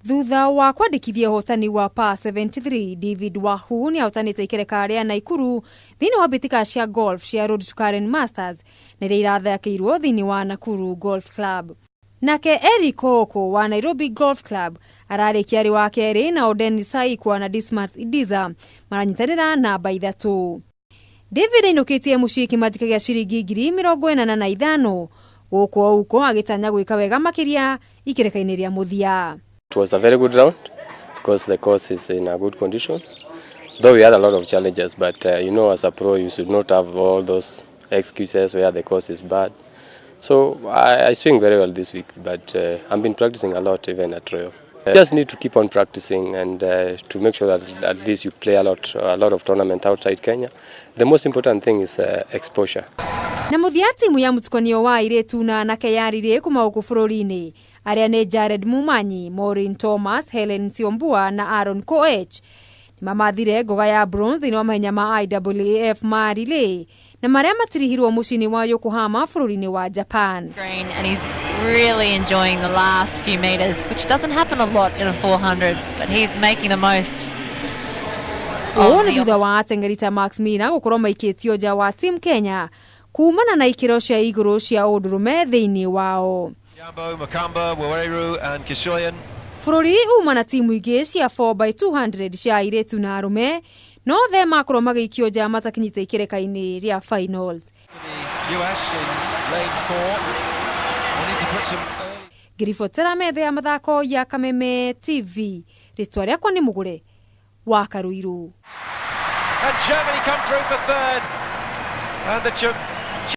Thutha wa kwandĩkithia ũhotani wa par 73, David Wahu nĩ ahotanĩte ikereka rĩa Naikuru thĩinĩ wa mbĩtĩka cia golf cia Road to Karen Masters na iria irathakĩirwo thĩinĩ wa Nakuru Golf Club. Nake Eric Ooko wa Nairobi Golf Club ararĩkia arĩ wa kerĩ, nao Dennis Saikwa na Dismas Idiza maranyitanĩra namba 3. David ainũkĩtie mũciĩ kĩmanjĩka gĩa ciringi 85,000 gũkũ Ouko agĩtanya gwĩka wega makĩria ikereka-inĩ rĩa mũthia. It was a very good round because the course is in a good condition. Though we had a lot of challenges, but as a pro, you should not have all those excuses where the course is bad. So I swing very well this week, but I've been practicing a lot even at Royal. You just need to keep on practicing and to make sure that at least you play a lot of tournament outside Kenya. The most important thing is exposure. Na mũthia, timu ya mũtukanio wa airĩtu na anake ya rirĩ kuma gũkũ bũrũri-inĩ, arĩa nĩ Jared Mumanyi, Maureen Thomas, Helen Siombua na Aaron Koech, nĩmamathire ngoga ya bronze thĩinĩ wa mahenya ma IAAF ma relay na marĩa matirihirwo mũciĩ-inĩ wa Yokohama bũrũri-inĩ wa Japan. Green, and he's really enjoying the last few meters, which doesn't happen a lot in a 400, but he's making the most. Ũũ nĩ thutha wa ateng'eri ta Max Mina gũkorwo maikĩtio nja wa Team Kenya kumana na ikĩro cia igũrũ cia ũndũrũme thĩinĩ wao. Jambo, Makamba, Waweru and Kishoyan. Bũrũri uma na timu ingĩ cia 4x200 cia airĩtu na arũme, no othe makorwo magĩikio nja matakinyĩte ikereka-inĩ rĩa finals. The US in lane four. Wanting to put some early Ngĩribotera metha ya mathako ya Kameme TV, rĩtwa rĩakwa nĩ Mũgũre wa Karũirũ. And Germany come through for third. And the